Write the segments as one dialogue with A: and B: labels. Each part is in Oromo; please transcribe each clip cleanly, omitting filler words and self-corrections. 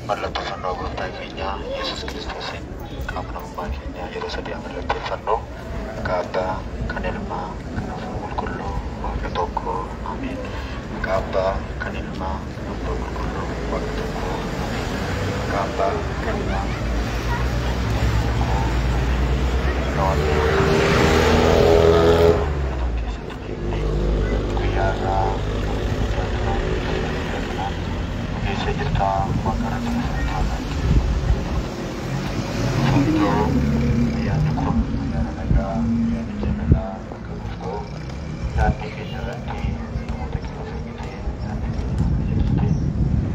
A: Mallattoo fannoo gooftaa keenya Yesuus Kiristoosiin qaama namummaa keenya yeroo sadii mallatteeffannu. Maqaa Abbaa, kan Ilmaa, kan Hafuura Qulqulluu, Waaqa tokko, Ameen. Maqaa Abbaa, kan Ilmaa, kan Hafuura Qulqulluu, Waaqa tokko, Ameen. Maqaa Abbaa, kan Ilmaa, Waaqa tokko, Ameen. Maqaa Waaqayyoo keessatti beeknee guyyaa irraa guddaa kanaan guddaa kanaan keessa jirtaa Waaqa irratti ulfaataa ta'u. Ayyaanni kun ayyaana nagaa, ayyaana jaalalaa akka nuuf ta'u, daandii keenya irratti namoota keenya fayyitee, daandii keenya nuuf qajeelchitee,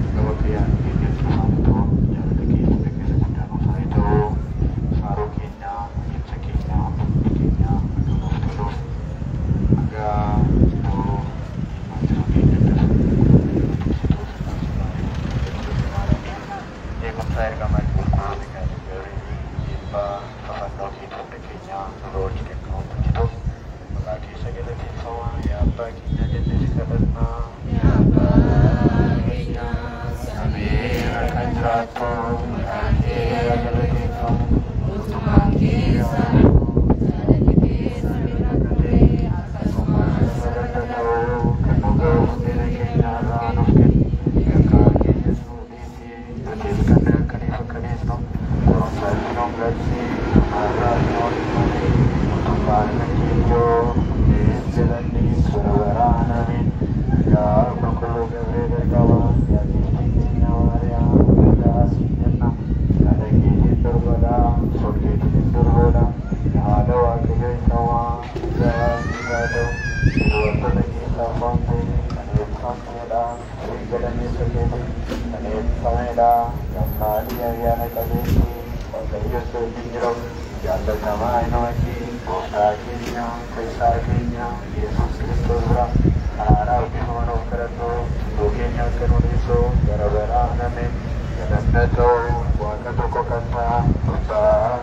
A: akka bakka yaadni keenyatti nuuf haa ta'u, jaalala kee fuula keessa guddaa nuuf haa ta'u, faaruu keenya, adeemsa keenya, hundi keenya akka nuuf toluuf, hanga iddoo deemaa jiru keenyatti eegumsa ergamaa qulqulluu Mikaa'el Gabri'eelii eebbaa fafannoo keetii hunda keenya nurra oolchite akka nuuf bulchituuf maqaa keessa galateeffamaa. Yaa Abbaa keenya jennee si kadhannaa. Yaa Abbaa keenya samii irra kan jiraattu, maqaan kee haa galateeffamu, mootummaan kee haa dhufu, jaalalli kee samiirra akka ta'e akkasumas lafarratti haa ta'u. Kan nu ga'u buddeena keenya irraa nuuf kenni, yakka keenyas nuuf dhiisi, nutis kan yakkaniif akka dhiisnu, qorumsaatti nu hin galchin, hamaa nu oolchi malee, mootummaan kan keetii, hundeen galanni bara baraan. Ameen. Yaa qulqulluu Gabri'eel ergamaa, yaa giiftii keenya Maariyaam, nagaa siin jenna. Yaada keetiin durbadha, foon keetiinis durboodha. Yaa haadha Waaqayyoo isa uumaa, nagaa siif haa ta'u. Dubartoota keessaa foon kan eebbifamteedha, firiin gadameessa keetii kan eebbifamedha. Gammaadii ayyaana qabeettii, Waaqayyo si wajjin jira. Jaallatamaa ilma kee gooftaa keenya fayyisaa keenya Yesuus Kiristoos bira araaraaf dhiifama nuuf kadhadhu, cubbuu keenya akka nu dhiisu, bara baraan. Ameen. Galanna ta'u Waaqa tokko kan ta'a Abbaa